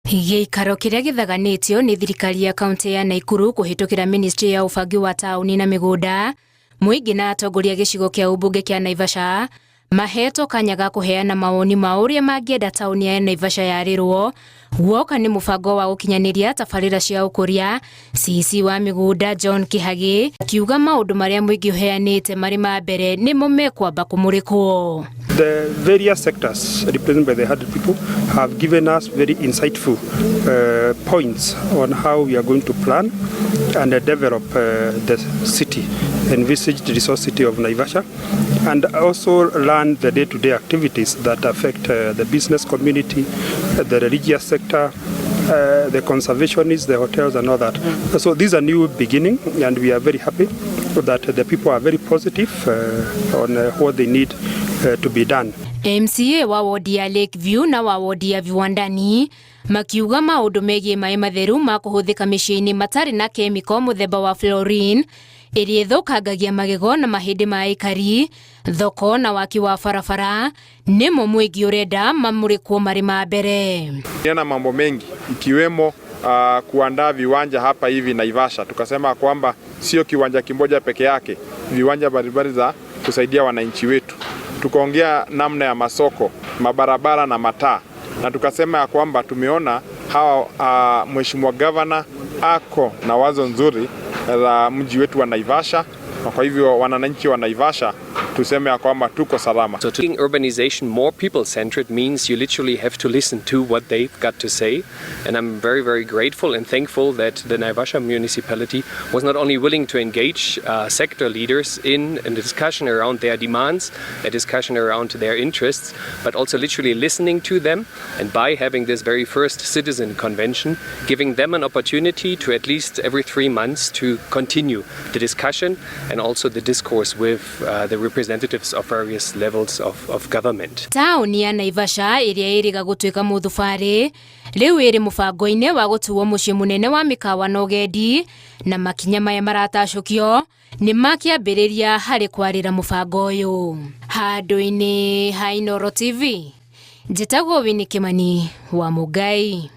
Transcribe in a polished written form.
Gĩikaro kĩrĩa gĩthaganĩtio nĩ thirikari ya kaunti ya Naikuru kũhĩtũkĩra ministry ya ũbangi wa taũni na mĩgũnda, mũingĩ na atongoria gĩcigo kĩa ũmbunge kĩa Naivasha mahetwo kanya ga kũheana mawoni ma ũrĩa mangĩenda taũni ya Naivasha yarĩrwo guoka nĩ mũbango wa gũkinyanĩria tabarĩra cia ũkũria. CEC wa mĩgũnda John Kĩhagĩ akiuga maũndũ marĩa mũingĩ ũheanĩte marĩ ma mbere nĩmo mekwamba kũmũrĩkwo. The various sectors represented by the 100 people have given us very insightful points on how we are going to plan and develop the city, envisaged resource city of Naivasha, and also learn the day-to-day activities that affect the business community, the religious sector, the conservationists, the hotels and all that. So this is a new beginning, and we are very happy that the people are very positive on what they need to be done. MCA wa wodi ya Lakeview na wa wodi ya Viwandani makiuga maũndũ megiĩ maĩ matheru ma kũhũthĩka mĩciĩ-inĩ matarĩ na kemiko mũthemba wa fluorine ĩrĩa ĩthũkangagia magego na mahĩndĩ ma aikari, thoko na waki wa barabara nĩmo mũingĩ ũrenda mamũrĩkwo marĩ ma mbere. Na mambo mengi ikiwemo kuandaa viwanja hapa hivi Naivasha. Tukasema kwamba sio kiwanja kimoja peke yake, viwanja mbalimbali za kusaidia wananchi wetu. Tukaongea namna ya masoko, mabarabara na mataa, na tukasema ya kwamba tumeona hawa Mheshimiwa Gavana ako na wazo nzuri la mji wetu wa Naivasha, na kwa hivyo wananchi wa Naivasha tuseme ya kwamba tuko salama. So to urbanization more people-centered means you literally have to listen to what they've got to say. And I'm very, very grateful and thankful that the Naivasha municipality was not only willing to engage sector leaders in a discussion around their demands, a discussion around their interests, but also literally listening to them, and by having this very first citizen convention, giving them an opportunity to at least every 3 months to continue the discussion and also the discourse with the representatives of various levels of government. Taũni ya Naivasha ĩrĩa ĩrĩga gũtuĩka mũthubarĩ rĩu ĩrĩ mũbango-inĩ wa gũtuo mũciĩ mũnene wa mĩkawa na ũgendi, na makinya maya maratacũkio nĩ makĩambĩrĩria harĩ kwarĩra mũbango ũyũ. Handũ-inĩ ha Inooro TV, njĩtagwo Winnie Kimani wa Mũngai.